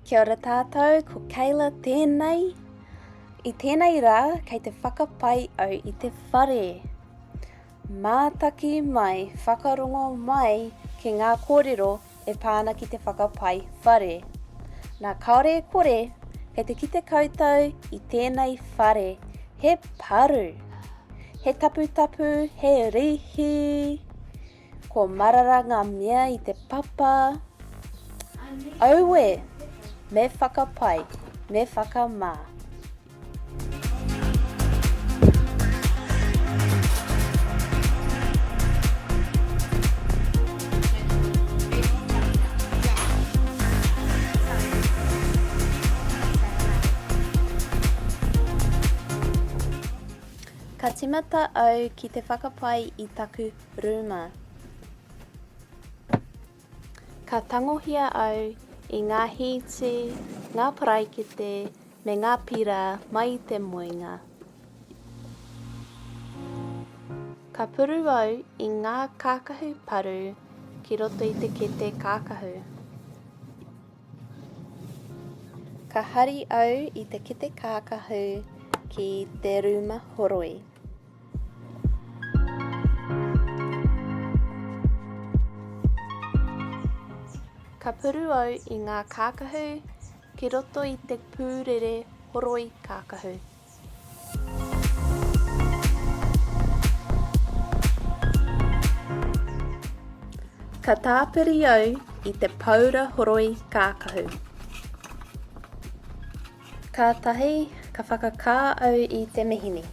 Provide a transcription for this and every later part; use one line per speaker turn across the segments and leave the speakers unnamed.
Kia ora tātou, ko Kayla tēnei. I tēnei rā, kei te whakapai au i te whare. Mātaki mai, whakarongo mai ki ngā kōrero e pā ana ki te whakapai whare. Nā, kāore e kore, kei te kite koutou i tēnei whare, he paru. He taputapu, he rīhi, Kua marara ngā mea i te papa. Aue! Me whakapai, me whakamā. Ka timata au ki te whakapai i taku rūma. Ka tangohia au i ngā hīti, ngā paraikete me ngā pira mai i te moenga. Ka puru au i ngā kākahu paru ki roto i te kete kākahu. Ka hari au i te kete kākahu ki te rūma horoi. Ka puru au i ngā kākahu ki roto i te pūrere horoi kākahu. Ka tāpiri au i te paura horoi kākahu. Kātahi ka whakakā au i te mihini.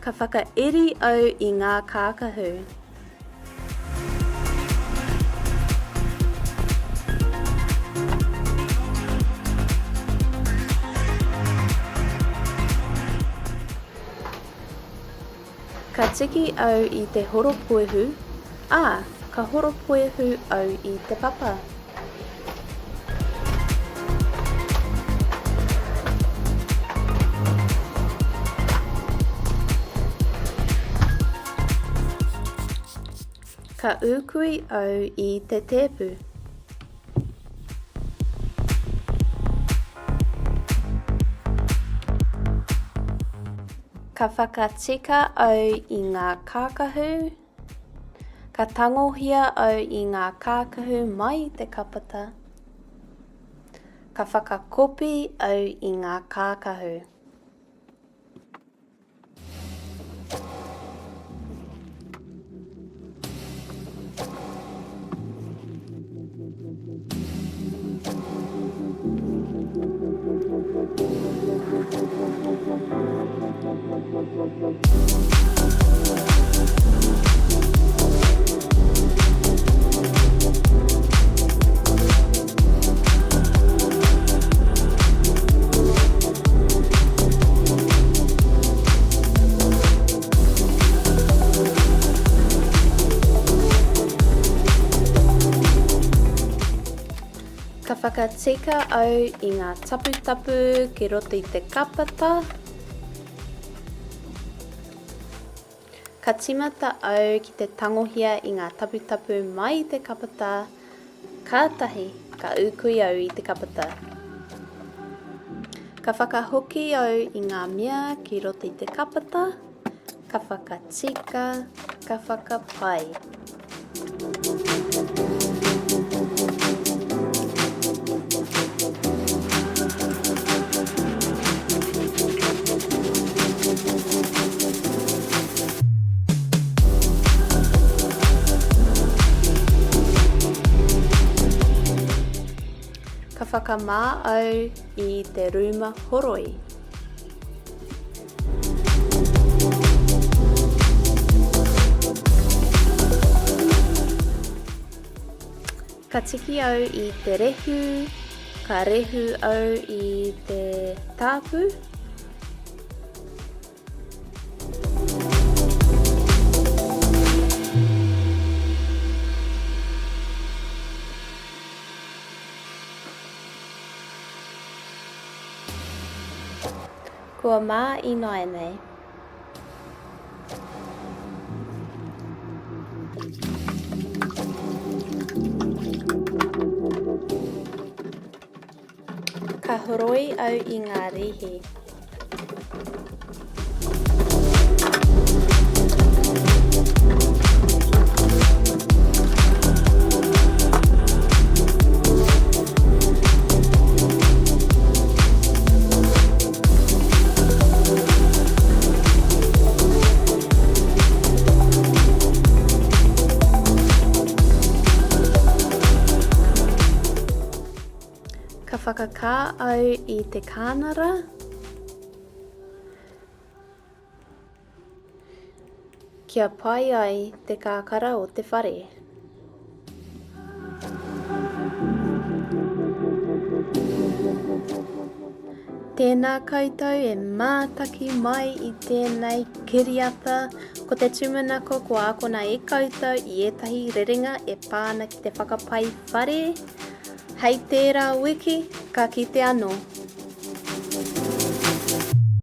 Ka whakairi au i ngā kākahu. Ka tiki au i te horopuehu, ā, ka horopuehu au i te papa. Ka ūkui au i te tēpu. Ka whakatika au i ngā kākahu. Ka tangohia au i ngā kākahu mai i te kapata. Ka whakakopi au i ngā kākahu. Ka whakatika au i ngā taputapu ki roto i te kapata. Ka tīmata au ki te tangohia i ngā taputapu mai i te kapata, kātahi ka ūkui au i te kapata. Ka whakahoki au i ngā mea ki roto i te kapata, ka whakatika, ka whakapai. Ka whakamā au i te rūma horoi. Ka tiki au i te rehu, ka rehu au i te tāpu. Kua mā ināianei. Ka horoi au i ngā rīhi. Ka whakakā au i te kānara. Kia pai ai te kakara o te whare. Tēnā koutou e mātaki mai i tēnei kiriata. Ko te tūmanako kua ākona e koutou i ētahi rerenga e pā ana ki te whakapai whare. Hei tērā wiki, ka kite anō.